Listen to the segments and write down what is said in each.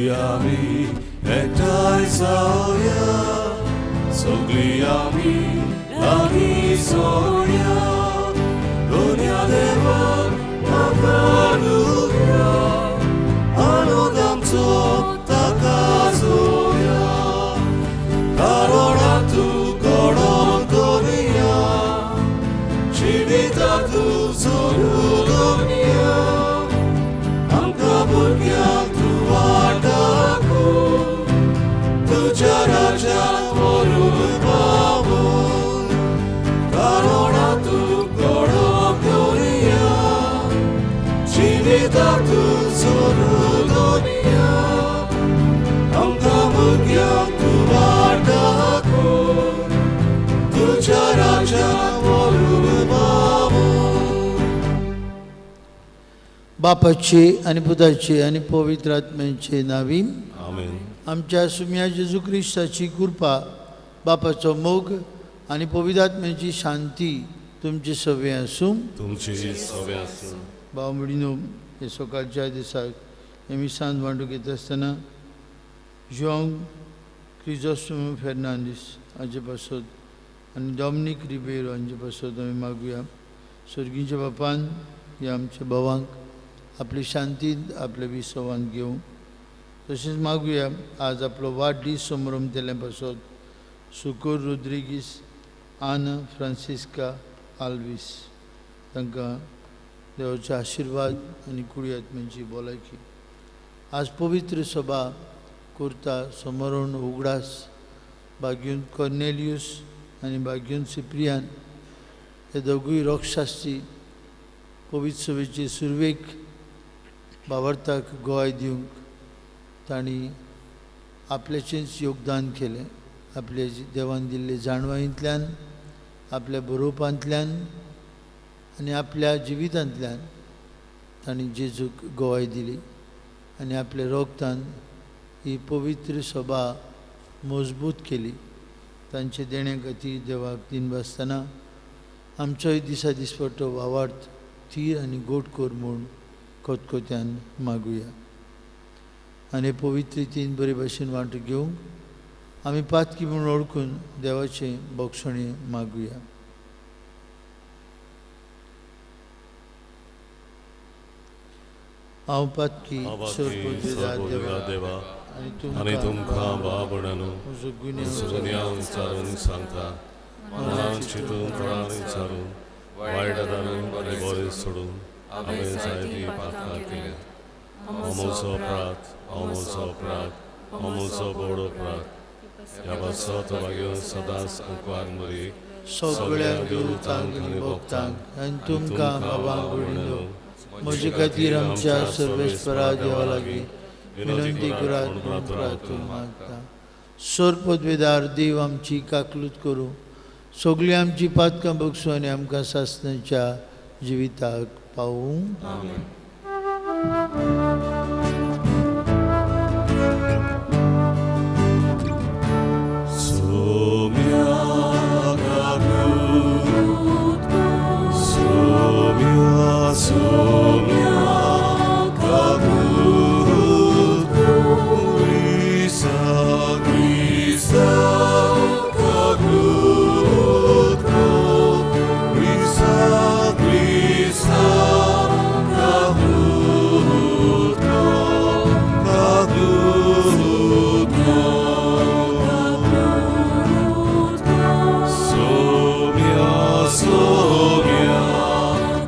सगळीं आमी एकठांय जावया, सगळीं आमी लागीं सोडया, दोनया देवाक वाखाणुया, आनंद आमचो ताका जोया, कारोणा तूं घडोवन करुया, जिविता तूं जोडून दवरुया, आमकां भुरग्यांक तूं वाट दाखोव, तुज्या राज्यांत व्हरून पावोवन, कारोणा तूं घडोवन करुया, जिविता तूं जोडून दवरुया, आमकां भुरग्यांक तूं वाट दाखोव, तुज्या राज्यांत व्हरून पावोवन. बापाचे आनी पुताचे आनी पवित्र आत्म्याचे नावी आमेन. आमच्या सुम्या जेजू क्रिस्ताची कृपा, बापाचो मोग आनी पवित्र आत्म्याची शांती तुमचे सवे आसूं. तुमची सवे आसूं. भाव भयणीनो, हे सकाळच्या दिसाक हे मिसान वांटूंक येता आसतना जुआंव क्रिजोस्टोम फेर्नांडीस हाचे पासत आनी डॉमनीक रिबेरो हांचे पासत आमी मागुया. सर्गीच्या बापान ह्या आमच्या भावांक आपली शांतींत आपल्या विसवांत घेवं. तशेंच मागुया आज आपलो वाडदीस समरंभ केल्ल्या पासत सुकूर रोद्रिगीस, आना फ्रांसिस्का आल्वीस तांकां देवाचे आशिर्वाद आनी कुडी आत्म्यांची भलायकी. आज पवित्र सभा करता समरण उगडास बाग्यून कॉर्नेलियूस आनी बाग्यून सिप्रियान हे दोगूय रोगशास्त्री पवित्र सभेचे सुरवेक बावरताक गोवाय दिवंक तांणी आपल्याचेंच योगदान केलें. आपले देवान दिल्ले जाणवायेंतल्यान, आपल्या बरोवपांतल्यान आनी आपल्या जिवितांतल्यान तांणी जेजूक गोवाय दिली आनी आपल्या रोगतान ही पवित्र सभा मजबूत केली. तांचे देण्या खातीर देवाक दिनवासतना आमचोय दिसा दिसपट्टो वावार्थ थीर आनी गोड कर म्हूण खतखत्यान मागुया. आनी पवित्र रितीन बरे भाशेन वांटो घेवंक आमी पातकी म्हूण वळखून देवाचें बक्षणें मागुया. हांव पातकी सर्वपवित्र देवा आनी तुमकां भाव भयणांनो म्हजो म्हजो गुन्यांव गुन्यांव विचारून सांगता, मनान चिंतून तोंडान विचारून वायट धाडून आनी बरें सोडून हांवें जायतीं पातकां केल्या. हांव म्हजो अपराध, हांव म्हजो अपराध, हांव म्हजो व्हड अपराध. ह्या पासत भाग्य सदांच अंकवार मरी सगळ्या देवतांक आनी भक्तांक आनी तुमकां बाबा भयणीनो म्हजे खातीर आमच्या सर्वेस्परा देवा लागीं विनंती करात म्हूण प्रार्थना मागता. सर्वपदवेदार देव आमची काकलूत करूं, सगळीं आमची पातकां बगसूं आनी आमकां सासणाच्या जिविताक पावूं. Soumya Soumya Kagut Grisa Grisa Kagut Grisa Grisa Kagut Kagut Soumya Soumya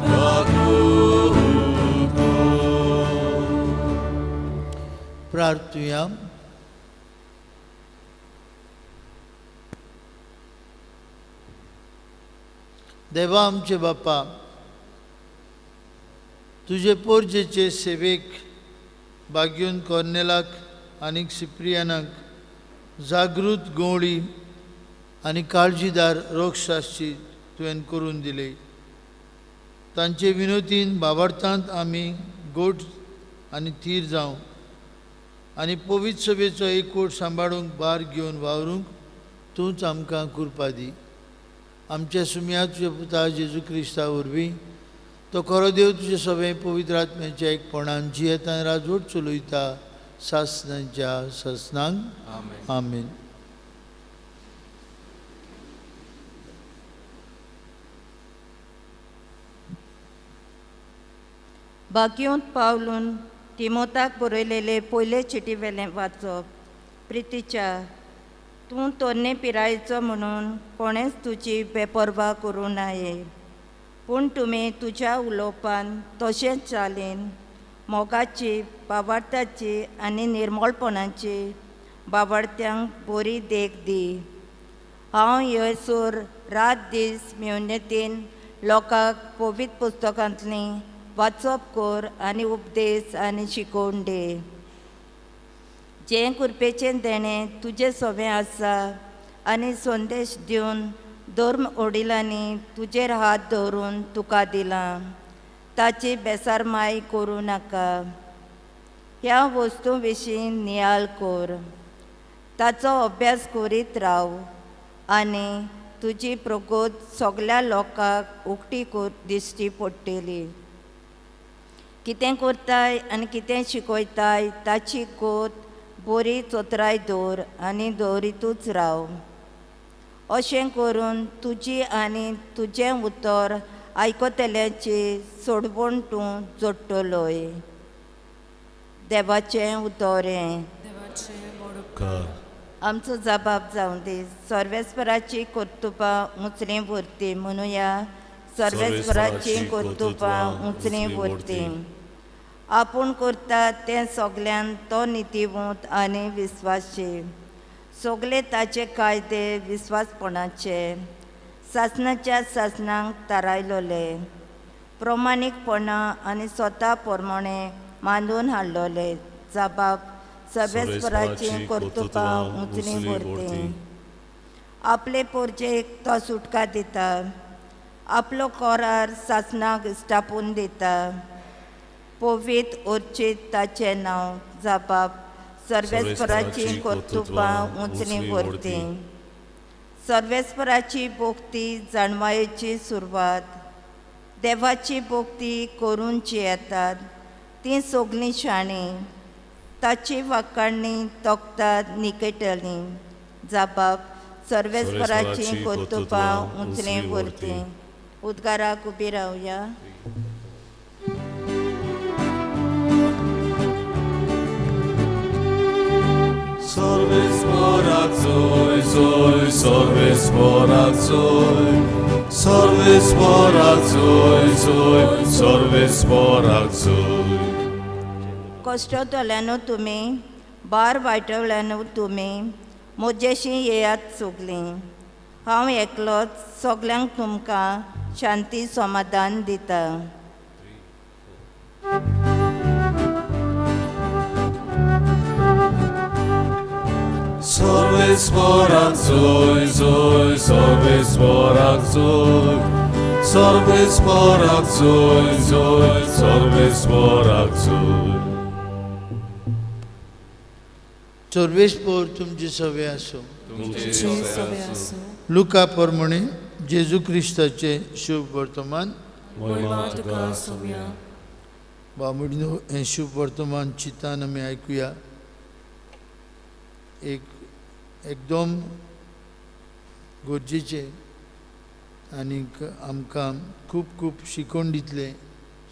Kagut प्रार्थुया. देवा आमचे बापा, तुजे पोरजेचे सेवेक बाग्यून कॉर्नेलाक आनी सिप्रियानाक जागृत गवळी आनी काळजीदार रोगशास्त्री तुवें करून दिले. तांचे विनोदीन बावडतांत आमी गोड आनी थीर जावं आनी पवित्र सभेचो एकवट सांबाळूंक भार घेवन वावरूंक तूंच आमकां कृपा दी. आमच्या सुम्या तुज्या पुता जेजू क्रिस्ता वरवीं तो खरो देव तुजे सगळे पवित्र आत्म्याच्या एकपणान जियेतान राजवट चलयता सासनाच्या सासनांक आमेन। बागयोंत पावलून तिमोताक बरयलेले पयले चिटी वेलें वाचप। प्रितीच्या, तूं तरणे पिरायेचो म्हणून कोणेंच तुजी बेपर्वा करूं नये, पूण तुमी तुज्या उलोवपान तशेंच चालीन मोगाची, बावार्थाची आनी निर्मळपणाची बावार्थ्यांक बरी देख दी। हांव हयसर रात दीस मेहनतीन लोकांक पवित्र पुस्तकांतलीं वाचप कर आनी उपदेश आनी शिकोवन दी। जें कृपेचें देणें तुजें सवें आसा आनी संदेश दिवन धर्म वडिलांनी तुजेर हात दवरून तुका दिलां ताची बेसारमाय करूं नाका। ह्या वस्तूं विशीं नियाळ कर, ताचो अभ्यास करीत राव आनी तुजी प्रगत सगल्या लोकांक उक्ती दिश्टी पडटली। कितें करताय आनी कितें शिकयताय ताची गोत बरी चतराय दवर आनी दवरितूच राव। अशें करून तुजी आनी तुजें उतर आयकतल्याची सोडवण तूं जोडटलोय। देवाचें उतर हें। आमचो जबाब जावं दी। सर्वेस्पराची कर्तुपां उंचली व्हरती म्हणुया। सर्वेस्पराची कर्तुपां उंचली व्हरती। आपूण करता तें सगल्यान तो नितीवंत आनी विस्वासी। सगळे ताचे कायदे विस्वासपणाचे सासनाच्या सासनांक थारायलोले, प्रमाणीकपणा आनी स्वता प्रमाणे मांडून हाडलोले। जबाब सर्वेस्पराची कर्तुपां उंचली व्हरती। आपले पोरजेक तो सुटका दिता, आपलो करार सासनाक स्थापून दिता। पवित्र उर्चीत ताचें नांव। जबाब सर्वेस्पराची कर्तुपां उंचली व्हरती। सर्वेस्पराची भक्ती जाणवायेची सुरवात। देवाची भक्ती करून जियेतात तीं सगळीं शाणी, ताची वाकाणी तोखतात निकटली। जबाब सर्वेस्पराची कर्तुपां उंचली व्हरती। उद्गाराक उबी रावया। सर्वेस्पराक जोय जोय, सर्वेस्पराक जोय, सर्वेस्पराक जोय जोय, सर्वेस्पराक जोय। कश्टतल्यानू तुमी, बार वायटवल्यानू तुमी म्हजेशी येयात सगलीं। हांव एकलोच सगल्यांक तुमकां शांती समाधान दिता। सर्वेस्पराक जोय जोय, सर्वेस्पराक जोय, सर्वेस्पराक जोय जोय, सर्वेस्पराक जोय। सर्वेस्पर तुमचे सवे आसूं। लुका प्रमाणे जेजू क्रिस्ताचे शुभ वर्तमान। बाबुडीनो, हें शुभ वर्तमान चिंतान आमी आयकुया। एक एकदम गरजेचें आनीक आमकां खूब खूब शिकोवन दितलें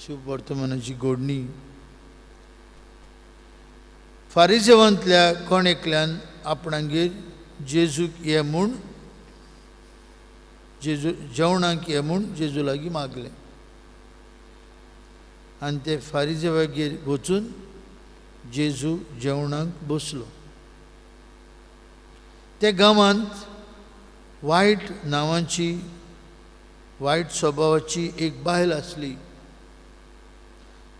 शुभ वर्तमानाची गोडणी। फारिजेवांतल्या कोण एकल्यान आपणागेर जेजूक ये म्हूण, जेजू जेवणाक ये म्हूण जेजू लागीं मागलें आनी ते फारिजेवागेर वचून जेजू जेवणाक बसलो। त्या गांवांत वायट नांवाची, वायट स्वभावाची एक बायल आसली।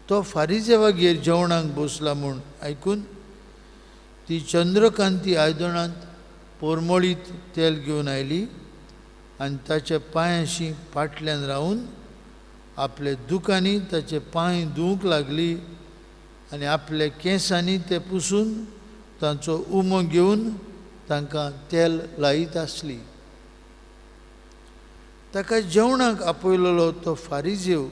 तो फारिजेवागेर जेवणाक बसला म्हूण आयकून ती चंद्रकांती आयदनांत पोरमोळीत तेल घेवन आयली आनी ताच्या पांयांशी फाटल्यान रावन आपले दुकांनी ताचे पांय धुवंक लागली आनी आपल्या केंसांनी ते पुसून तांचो उमो घेवन तांकां तेल लायत आसली। ताका जेवणाक आपयलेलो तो फारिजेव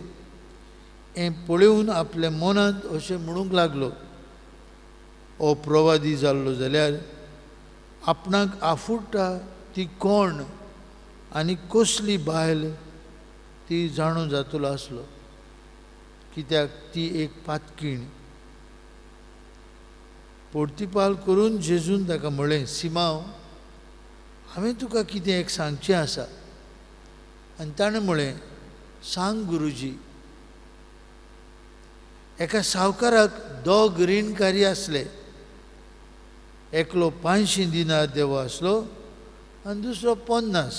हें पळोवन आपल्या मनांत अशें म्हणूंक लागलो, हो प्रवादी जाल्लो जाल्यार आपणाक आफुडटा ती कोण आनी कसली बायल ती जाणून जातलो आसलो, कित्याक ती एक पातकीण। पोर्तिपाल करून जेजून ताका म्हळें, सिमांव, हांवें तुका कितें एक सांगचें आसा। आनी ताणें म्हळें, सांग गुरुजी। एका सावकाराक दोग रिणकारी आसले, एकलो 500 दिनार देवो आसलो आनी दुसरो 50।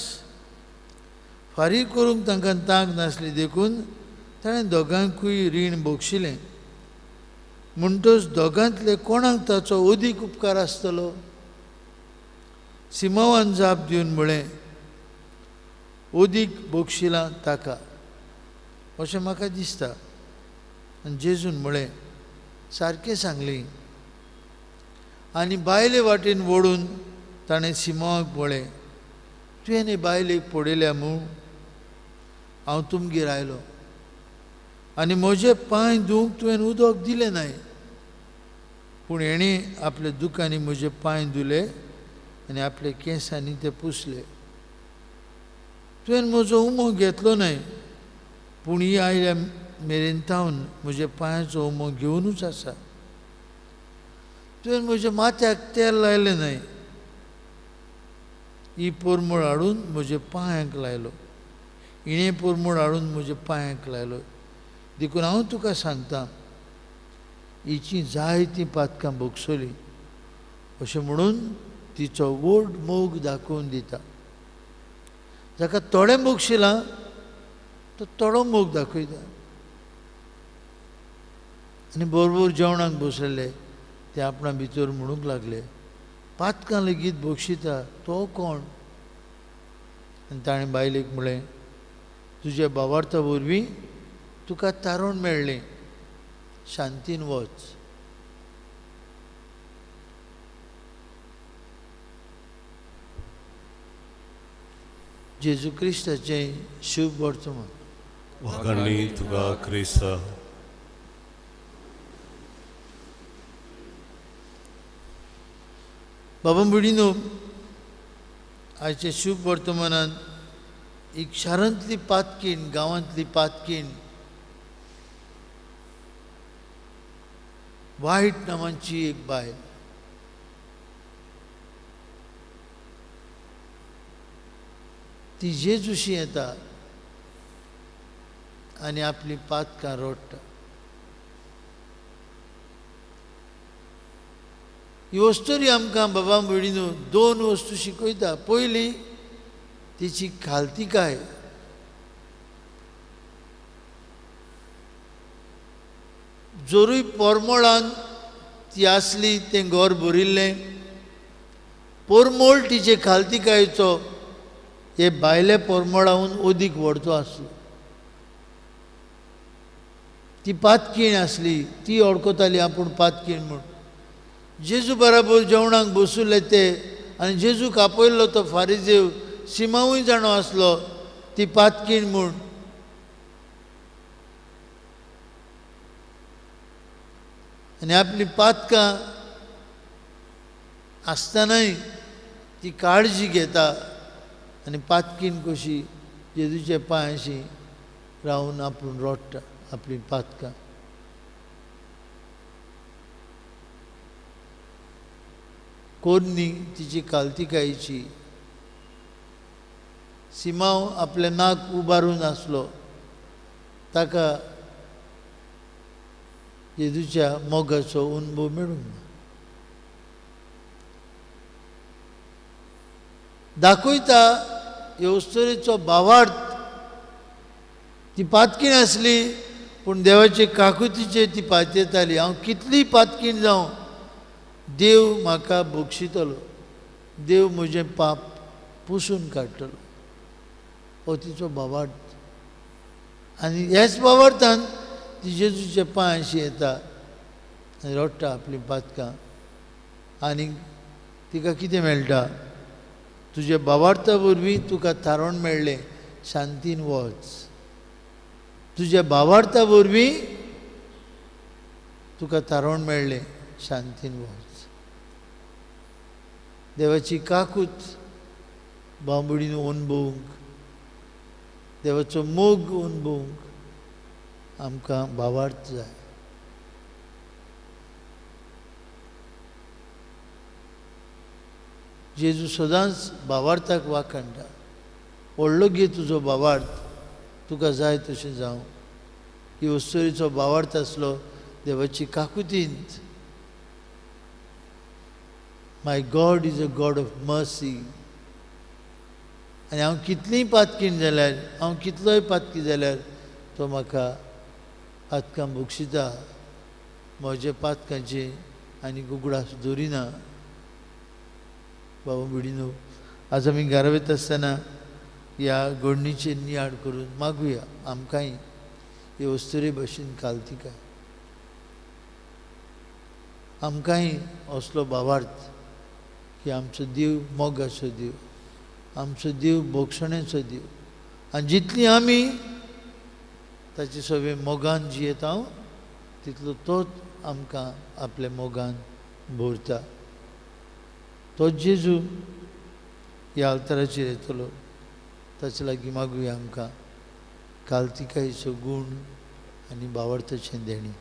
फारीक करूंक तांकां तांक नासली देखून ताणें दोगांकूय रीण बक्षिलें। म्हणटच दोगांतले कोणाक ताचो अदीक उपकार आसतलो? सिमांवान जाप दिवन म्हळें, अदीक बक्षिलां ताका अशें म्हाका दिसता। आनी जेजून म्हळें, सारकें सांगली। आनी बायले वाटेन वळून ताणें सिमांवाक म्हळें, तुवें हे बायलेक पळयल्या मूं? हांव तुमगेर आयलो आनी म्हजे पांय धुवंक तुवें उदक दिलें नाय, पूण हेणें आपल्या दुकांनी म्हजे पांय धुले आनी आपले केंसांनी ते पुसले। तुवें म्हजो उमो घेतलो न्हय, पूण ही आयल्या मेरेन तावन म्हज्या पांयाचो उमो घेवनूच आसा। तुवें म्हज्या माथ्याक तेल लायलें न्हय, ही पोरमोळ हाडून म्हज्या पांयांक लायलो, हिणें पोरमोळ हाडून म्हज्या पांयांक लायलो। देखून हांव तुका सांगता, हिची जायतीं पातकां भोगसली अशें म्हणून तिचो व्हड मोग दाखोवन दिता। जाका थोडें भोगशिलां तो थोडो मोग दाखयता। आनी बरोबर जेवणाक बसलेले ते आपणा भितर म्हणूंक लागले, पातकां लेगीत भोगशिता तो कोण? आनी ताणें बायलेक म्हळें, तुज्या भावार्था वरवीं तुका तारण मेळ्ळें, शांतीन वच। जेजू क्रिस्ताचें शुभ वर्तमान। वाखाणणी तुका क्रिस्ता। बाबा भयणीनो, आयच्या शुभ वर्तमानांत एक शारांतली पातकीण, गांवांतली पातकीण, वायट नांवांची एक बायल ती जेजूशी येता आनी आपली पातकां रडटा। ही वस्तुरी आमकां बाबा भयणीनो दोन वस्तू शिकयता। पयली, तिची खालतीकाय। जोरूय पोरमोळान ती आसली, तें घर भरिल्लें, पोरमोळ तिचे खालतीकायचो हे भायले पोरमोळाहून अदीक व्हडचो आसलो। ती पातकीण आसली, ती वळखताली आपूण पातकीण म्हूण। जेजू बराबर जेवणाक बसुल्ले ते आनी जेजूक आपयल्लो तो फारिजेव सिमांवूय जाणो आसलो ती पातकीण म्हूण। आनी आपली पातकां आसतनाय ती काळजी घेता आनी पातकीण कशी जेजूच्या पांयांशी रावन आपूण रडटा आपली पातकां। कोरनी तिची कालतिकायेची। सिमांव आपलें नाक उबारून आसलो, ताका जेजूच्या मोगाचो अनुभव मेळूंक ना। दाखयता हे अस्तुरेचो भावार्थ। ती पातकीण आसली पूण देवाचे काकुतीचेर ती पातयेताली, हांव कितली पातकीण जावं, देव म्हाका बक्षितलो, देव म्हजें पाप पुसून काडटलो। हो तिचो भावार्थ। आनी ह्याच भावार्थान ती जेजूच्या पांयांशी येता आनी रडटा आपलीं पातकां। आनी तिका कितें मेळटा? तुज्या भावार्था वरवीं तुका थारण मेळ्ळें, शांतीन वच। तुज्या भावार्था वरवीं तुका थारण मेळ्ळें, शांतीन वच। देवाची काकूत बांबुडीन अणभवूंक, देवाचो मोग अणभवूंक आमकां भावार्थ जाय. जेजू सदांच भावार्थाक वाखाणटा. व्हडलो घे तुजो भावार्थ, तुका जाय तशें जावं. ही अस्तुरेचो भावार्थ आसलो देवाची काकुतींत. My God is a God of mercy. आनी हांव कितलींय पातकीण जाल्यार, हांव कितलोय पातकी जाल्यार तो म्हाका पातकां बक्षिता, म्हज्या पातकांचे आनी उगडास दवरिना. बाबा भयणीनो, आज आमी घरा वयता आसतना ह्या घडणीचेर नियाळ करून मागुया आमकांय हे अस्तुरे भशेन कालतिकाय, आमकांय असलो भावार्थ की आमचो देव मोगाचो देव, आमचो देव भोगसण्याचो देव, आनी जितली आमी ताचे सगळे मोगान जियेता तितलो तोच आमकां आपल्या मोगान भरता. तो जेजू ह्या आल्ताराचेर येतलो, ताचे लागीं मागुया आमकां कालतिकायेचो गूण आनी भावार्थाचें देणें.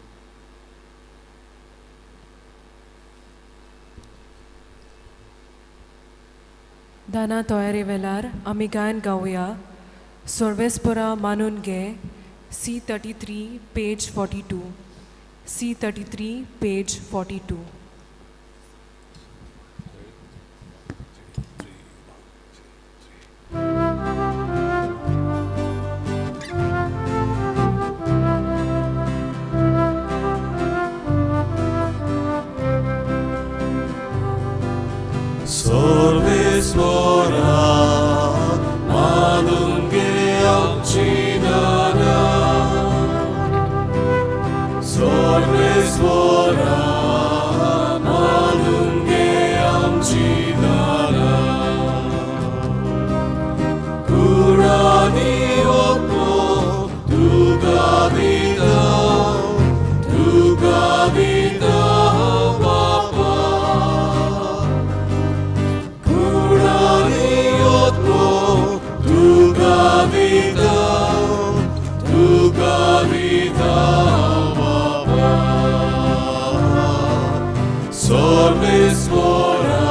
दाना तयारी वेळार आमी गायन गावया सर्वेस्परा मानून घे. C33 page 42. C33 page 42. सर्वेस्परा मानून घे आमची दाना, सर्वेस्परा मानून घे आमची दाना. कुरानी ओतो तुका दिता, तुका दिता बापा. तुका दिता, तुका दिता बापा. सर्वेस्परा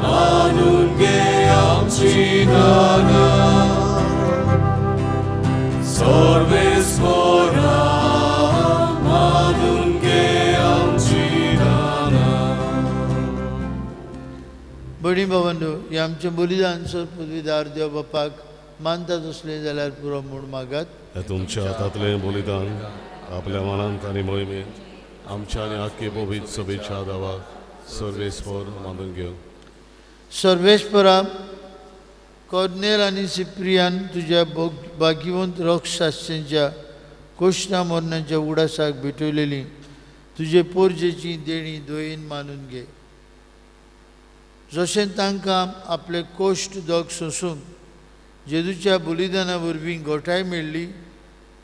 मानून घे आमची दाना, सर्वेस्परा मानून घे आमची दाना. भयणी भावांनो, हें आमचें बलिदान सर पदवीदार देव बापाक मानता तसलें जाल्यार पुरो म्हूण मागात. तुमच्या हातांतलें बलिदान आपल्या मनांत आनी मोहिमेंत आमच्या आनी आख्खे पवित्र सभेच्या दावाक सर्वेस्पर मानून घेवन. सर्वेस्परा, कॉर्नेल आनी सिप्रियान तुज्या भाग्यवंत रोगशास्त्र्यांच्या कोश्णा मरणाच्या उडासाक भेटयलेली तुजे पोरजेची देणी दयेन मानून घे. जशें तांकां आपले कोश्ट दोग सोंसूंक जेजूच्या बलिदाना वरवीं गोठाय मेळ्ळी,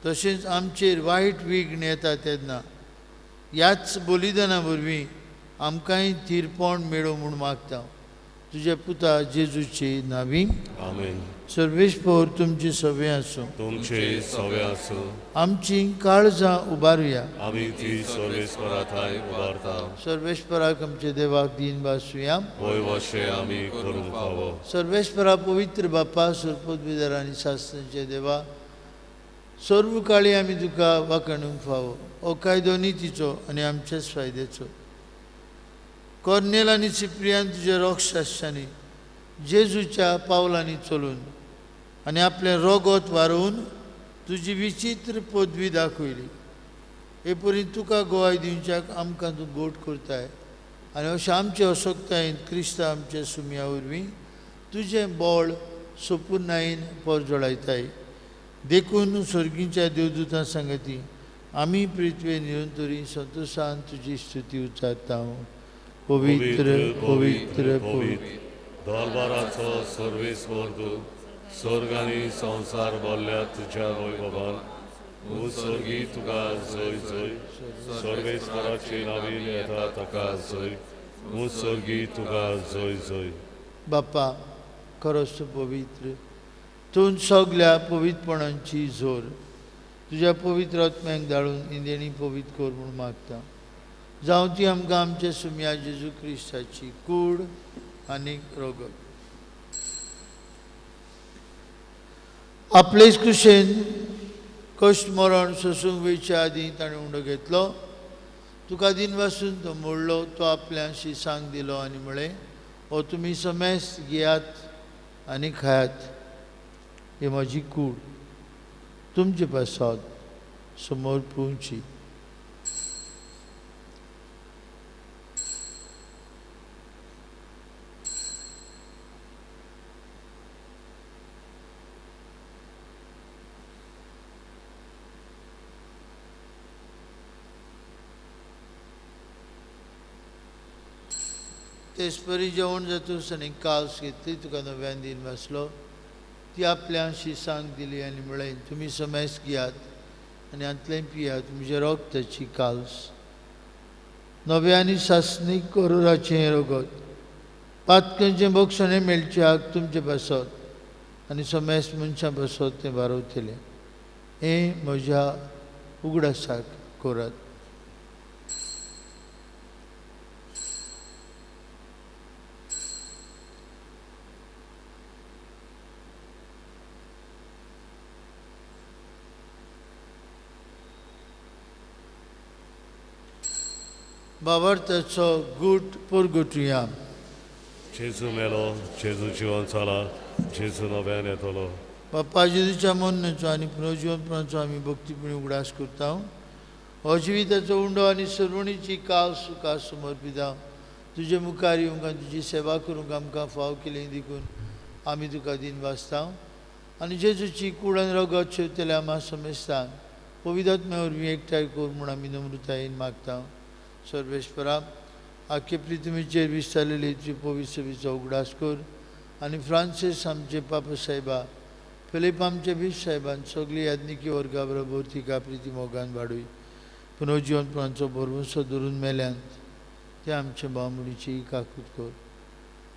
तशेंच आमचेर वायट विघ्न येता तेन्ना ह्याच बलिदाना वरवीं आमकांय थिरपण मेळूं म्हूण मागता. तुज्या पुता जेजूचे नांवी आमेन. सर्वेस्पर तुमचे सवे आसूं, तुमचे सवे आसूं. आमची काळजां उबारुया, आमी ती सर्वेस्परा थांय उबारता. सर्वेस्पराक आमचे देवाक दीन भासुया, वय वशें आमी करूंक फावो. सर्वेस्परा पवित्र बापा, सरपदवीदार आनी शास्त्रांचे देवा, सर्व काळी आमी तुका वाखाणूंक फावो. हो कायदो नितीचो आनी आमच्याच फायद्याचो. कॉर्नेल आनी सिप्रियान तुज्या रोगशास्त्रांनी जेजूच्या पावलांनी चलून आनी आपलें रोगोत वारोवन तुजी विचित्र पदवी दाखयली. हे परी तुका गोवाय दिवच्याक आमकां तूं गोट करताय आनी अशें आमचे असक्तायेन क्रिस्तांव आमच्या सुमया वरवीं तुजें बळ सोपुर्णायेन परजळायताय. देखून सर्गीच्या देवदूतां सांगती आमी पृथ्वे निरंतरी संतोशान तुजी स्तुती उच्चारता. पवित्र पवित्र पवित्र दरबाराचो सर्वेस्पर तूं, स्वर्ग आनी संवसार भरल्या तुज्या वैभवान. स्वर्गी तुका जय जय, सर्वेस्पराचे नांवान येता ताका जय, तूं स्वर्गी तुका जय जय. बापा खरोच तूं पवित्र, तूं सगल्या पवित्रपणांची जोर. तुज्या पवित्र आत्म्याक धाडून इंदेणी पवित्र कर म्हूण मागता. जावं ती आमकां आमच्या सुम्या जेजू क्रिस्ताची कूड आनी रगत. आपलेच कुशेन कश्ट मरण सोसूंक वयच्या आदीं ताणें उंडो घेतलो. तुका दिनवासून तो मोडलो, तो आपल्या शिसांक दिलो आनी म्हळें, हो तुमी समेस्त घेयात आनी खायात, ही म्हजी कूड तुमचे पासत समोर पुवची. तेचपरी जेवण जातूच आनी काल्स घेतली, तुका नव्यान दिन वाचलो, ती आपल्या शिसांक दिली आनी म्हळें, तुमी समेस्त घेयात आनी हांतलें पियात, म्हजें रगताची काल्स, नव्या आनी सासणीक करोराचें रगत, पातकांचें बक्षणें मेळच्याक तुमचे पासत आनी समेस्त मनशां पासत तें बारवतलें. हें म्हज्या उगडासाक करात. बाबर्थाचो गूट पुरगुटया. जेजू मेलो, जेजू जिवन जाला, जेजू नव्यान येतलो. बाप्पा जेजूच्या मरणाचो आनी पुनर्जिवनपणाचो आमी भक्तीपणी उगडास करता. हो जिविताचो उंडो आनी सर्वणीची काव सुखा समर्पिता. तुजे मुखार येवंक आनी तुजी सेवा करूंक आमकां फाव केली देखून आमी तुका दिन वाचता. आनी जेजूची कूड आनी रगत शेवतल्या आमा समेस्तांक पवित्र वरवीं एकठांय कर म्हूण आमी नम्रतायेन मागता. सर्वेश्वरा, आख्खे पृथ्वीचेर विस्तारलेली तुजी पवित्र सभेचो उगडास कर आनी फ्रांसीस आमचे पापा साहेबा, फिलीप आमचे बीश साहेबान सगळी याज्ञिकी वर्गा बरोबर तिका प्रिती मोगान वाडूय. पुनर्जिवनपणाचो भरवंसो धरून मेल्यान ते आमचे बामणीची काकूत कर.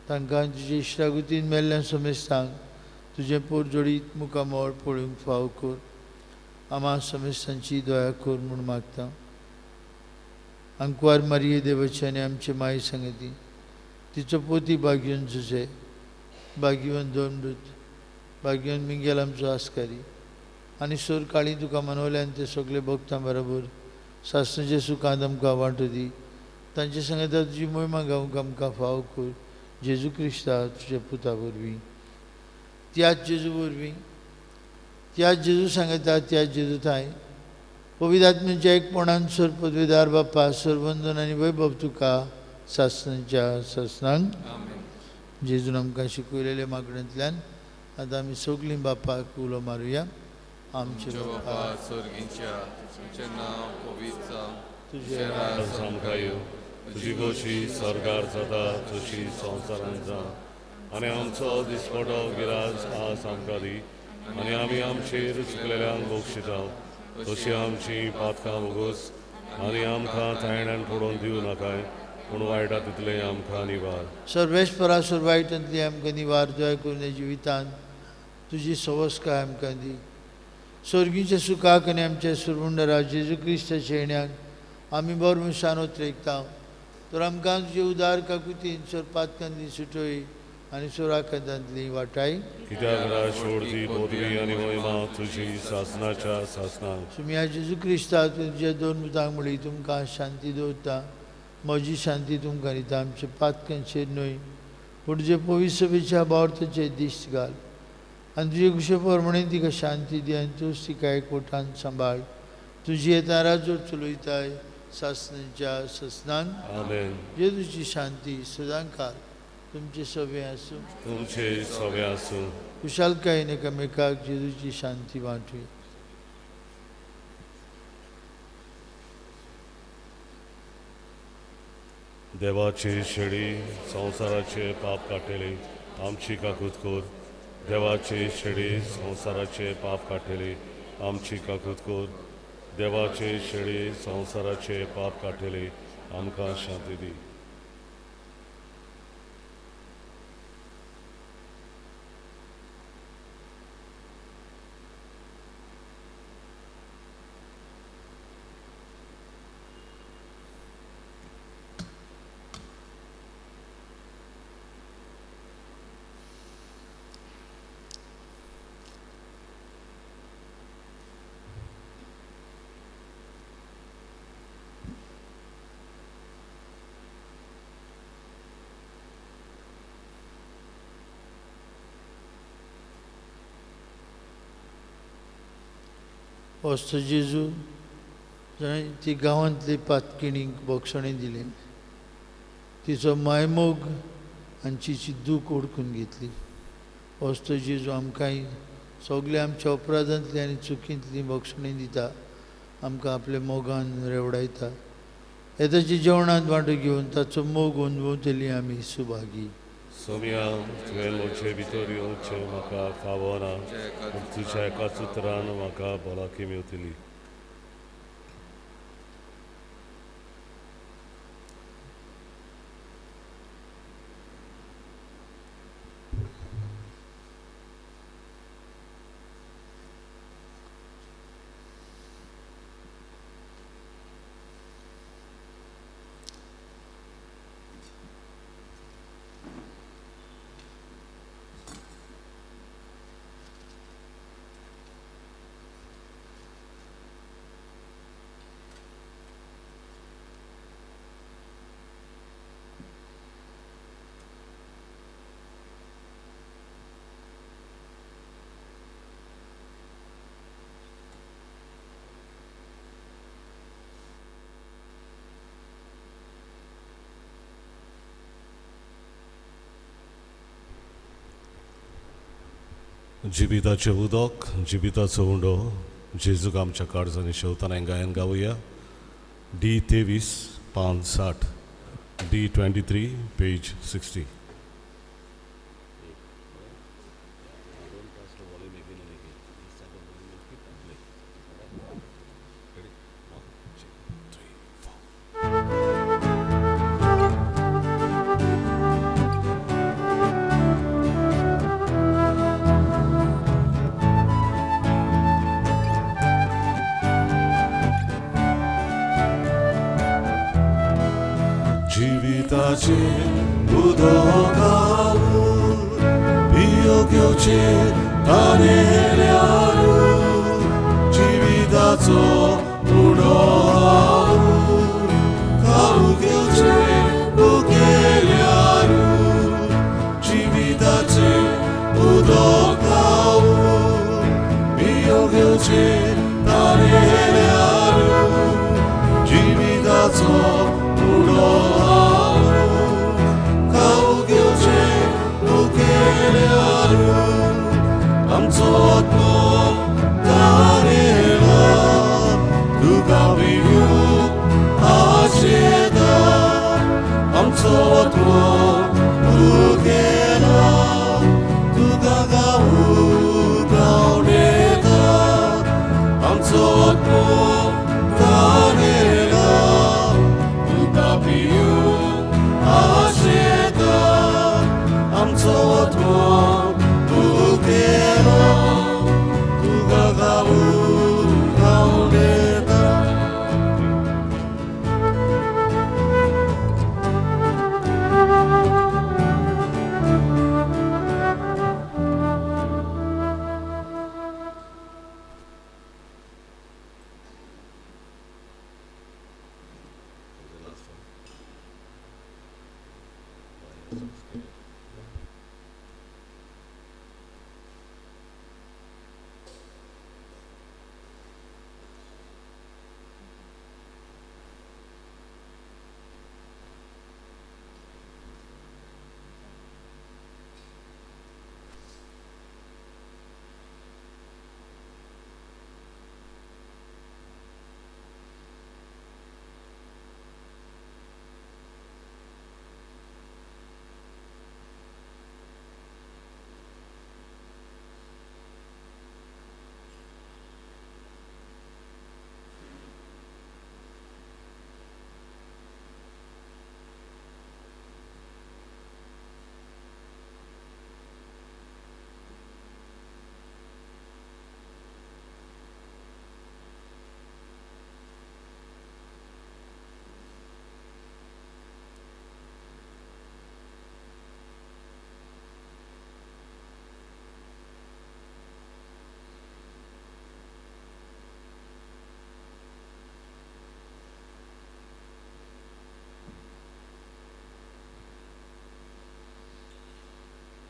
तांकां तुजे इश्टागुतीन मेल्ल्या समेस्तांक तुजें पोरजोडीत मुखामळ पळोवंक फाव कर. आमा समेस्तांची दया कर म्हूण मागता. आंकवार मारिये देवाची आनी आमचे माई सांगती, तिचो पोती बागीवन जुजे, बागीवन दोनदूत, बागीवन मिंगेल आमचो आस्कारी आनी सोर काळी तुका मनवल्यान ते सगळे भक्तां बरोबर सासणाचे सुखांत आमकां वांटो दी. तांचे सांगता तुजी मोहिमा गावंक आमकां फाव कर. जेजू क्रिस्ता तुज्या पुता वरवीं, त्याच जेजू वरवीं, त्याच जेजू सांगता, त्याच जेजू थांय पवित्र आत्म्याच्या एकपणान सर पदवीदार बाप्पा सरवंदन आनी वैभव तुका सासणाच्या सासणांक. जेजून आमकां शिकयलेल्या मागण्यांतल्यान आतां आमी सगळीं बापाक उलो मारुया. आमचे बापा स्वर्गीच्या, तुजें नांव पवित्र जावं, तुजें राज आमकां येवं, तुजी गोशी स्वर्गार जाता तशी संवसारांत जावं. आनी आमचो दिसपटो गिराज आज आमकां दी आनी आमी आमचेर चुकलेल्यांक बक्षिता तशी आमची पातकां भोगोस आनी आमकां तायण्यान पडोवन दिवं नाकाय, पूण वायटा तितलें आमकां निवार. सर्वेस्परा सोर वायटांतली आमकां निवार. दया करून जिवितांत तुजी सवस्काय आमकां दी. स्वर्गीच्या सुखाक आनी आमच्या सुरवंडरा जेजू क्रिस्ताच्या येण्याक आमी बरो मनशान उतरेकता. तर आमकां तुजे उदार काकुतीन सोर पातकांतली सुटय आनी सोराकांतांतली वाटाय. कित्याक राजवटी पदवी आनी महिमा तुजी सासणाच्या सासणाक. सुम्या जेजू क्रिस्ता तुज्या दोन मुतांक म्हणली, तुमकां शांती दवरता, म्हजी शांती तुमकां दिता. आमचे पातकांचेर न्हय पूण तुजे पवित्र सभेच्या बावर्थाचेर दिश्ट घाल आनी तुजे कुशे प्रमाणे तिका शांती दी आनी तूंच तिका एकवटान सांबाळ. तुजी येता राजवट चलयताय सासणाच्या सासणाक. आमेन. जेजूची शांती सदांकाळ तुमचे सवे आसूं, तुमचे सवे आसूं. कुशालकायेन एकामेकाक जेजूची शांती वांटुया. देवाची शेळी संवसाराचे पाप काडटली आमची काकूत कर. देवाची शेळी संवसाराचे पाप काडटली आमची काकूत कर. देवाची शेळी संवसाराचे पाप काडटली आमकां शांती दी. होस्तो जेजू जाणें ती गांवांतली पातकिणीक बोगसणें दिलें, तिचो मायमोग आनी तिची दूख ओडकून घेतली. होस्तो जेजू आमकांय सगळे आमच्या अपराधांतली आनी चुकींतली बोगसणें दिता, आमकां आपल्या मोगान रेवडायता. हे ताच्या जेवणांत वांटो घेवन ताचो मोग अनुभवतली आमी सुभागी. सोम्या, तुवें म्हजे भितर येवचें म्हाका फावना, पूण तुज्या एकाच उतरान म्हाका भलायकी मेवतली. जिविताचें उदक, जिविताचो उंडो जेजूक आमच्या काळजांनी शेवताना गायन गावया. डी 23 पान 60, डी 23 पेज 60.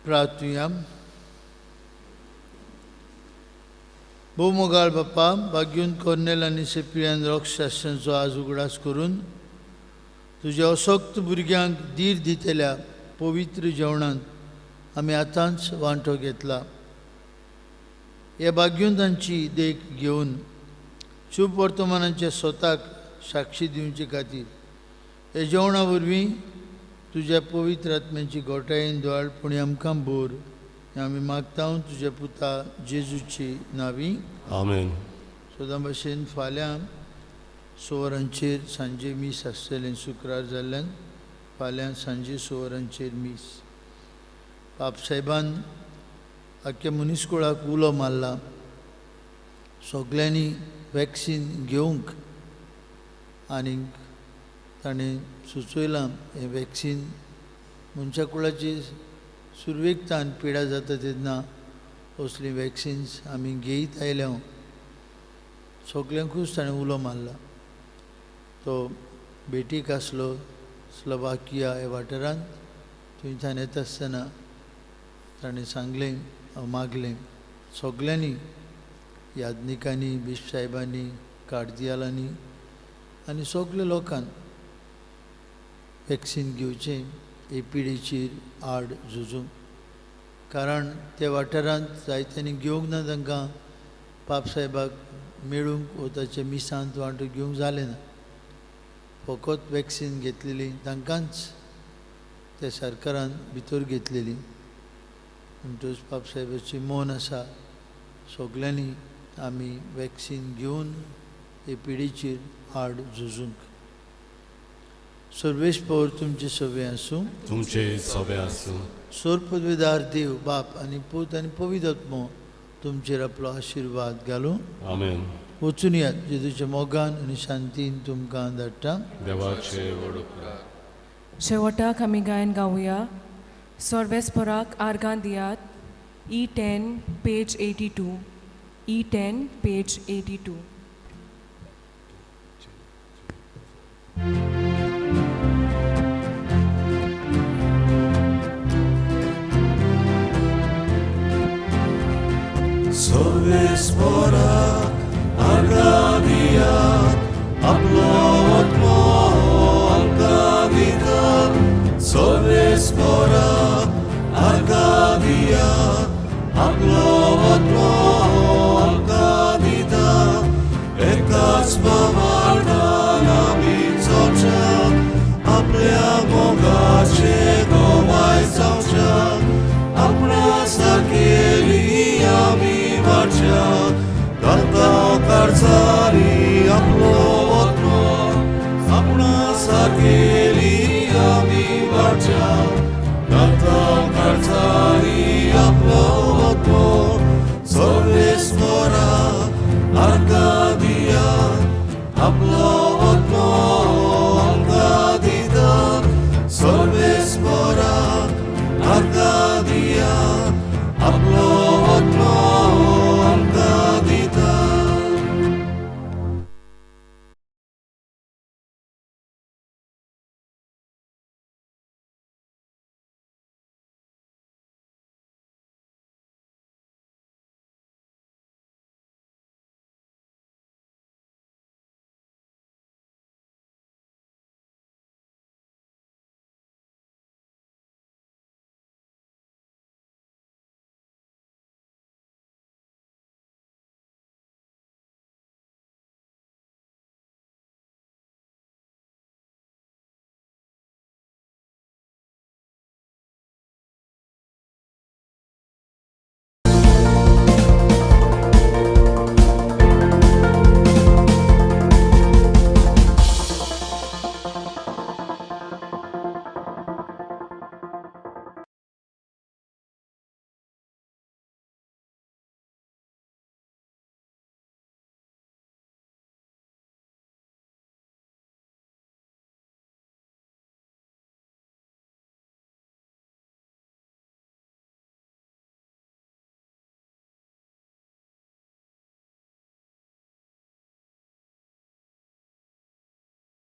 प्रार्थुया. भोव मोगाळ बाप्पा, बाग्यून कोर्नेल आनी सेप्रियान रोक्षांचो आज उगडास करून तुज्या असक्त भुरग्यांक धीर दितल्या पवित्र जेवणांत आमी आतांच वांटो घेतला. ह्या भाग्यवंतांची देख घेवन शुभ वर्तमानाच्या स्वताक साक्षी दिवचे खातीर ह्या जेवणा वरवीं तुज्या पवित्र आत्म्याची गोठायेन द्वाळ पूण आमकां बोर हें आमी मागता तुज्या पुता जेजूची नावी. आमेन. सदां भशेन फाल्यां 6 वरांचेर सांजे मीस आसतलें. शुक्रार जाल्ल्यान फाल्यां सांजे 6 वरांचेर मीस. पापसाहेबान आख्ख्या मनीसकुळाक उलो मारला सगल्यांनी वॅक्सीन घेवंक आनी ताणें सुचयलां हें वॅक्सीन मनशा कुळाची सुरवेक तान पिडा जाता तेन्ना असलीं वॅक्सिन्स आमी घेयत आयल्या. सगल्यांकूच ताणें उलो मारला. तो भेटीक आसलो स्लोवाकिया ह्या वाठारांत. थंयच्यान येता आसतना ताणें सांगलें, मागलें सगल्यांनी, याज्ञिकांनी, बिश्प साहेबांनी, कार्दियालांनी आनी सगल्या लोकांक वॅक्सीन घेवचें हे पिडेचेर आड झुजूंक. कारण त्या वाठारांत जायत्यांनी घेवंक ना, तांकां पापसाहेबाक मेळूंक वो ताच्या मिसांत वांटो घेवंक जालें ना. फकत वॅक्सीन घेतलेली तांकांच त्या सरकारान भितर घेतलेली. म्हणटकच पापसाहेबाची मन आसा सगल्यांनी आमी वॅक्सीन घेवन हे पिडीचेर आड झुजूंक. सर्वेस्पर तुमचे सवे आसूं. तुमचे सवे आसूं. सोरपदवीदार देव बाप आनी पूत आनी पवित्र आत्मो तुमचेर आपलो आशिर्वाद घालूं. आमेन. वचून यात जेजूच्या मोगान आनी शांतीन तुमकां धाडटा. देवाचे व्हड उपकार. शेवटाक आमी गायन गावया सर्वेस्पराक आर्गां दियात. E10 page 82. E10 page 82.